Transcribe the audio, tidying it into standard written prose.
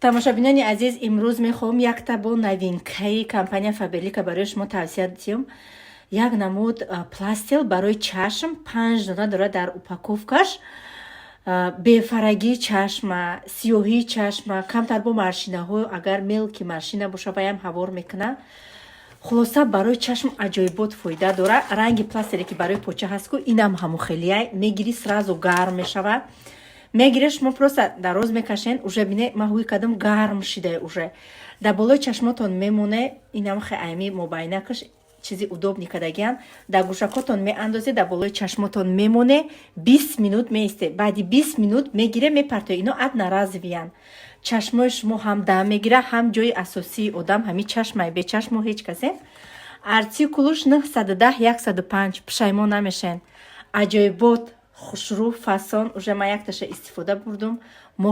Тамошобинони азиз, имрӯз мехоҳам якта бо новинкаи компания Фаберлика барои шумо тавсия диҳам. Як намуд пластырь барои чашм, панҷ дона дорад дар упаковкаш. Бефарагии чашма, сиёҳии чашма, камтар бо морщинаҳо, агар мелкий морщина боша, ваям ҳавор мекунад. Хулоса, барои чашм аҷоибот фоида дорад. Ранги пластыре, ки барои поча ҳаст ку, инам ҳамун хелияй. Мегирӣ, сразу гарм мешавад. Мегире, шумо просто дароз мекашен, уже бине, ман ҳуй кардам, гарм шида уже. Дар болои чашмотон мемоне, инам хе айми мобайнакаш чизи удобный кардагиян. Дар гӯшакотон меандозе, дар болои чашмотон мемоне, 20 минут меисте. Баъди 20 минут мегире, мепартое. Ино одноразовыян. Чашмои шумо ҳам дам мегира, ҳам ҷои асосии одам ҳами чашмай, бечашмо ҳеҷ касе. Артикулуш 910 105. Пушаймон намешен. Аҷоибот, хушрӯ, фасон. Уже ман якташа истифода бурдум. Мо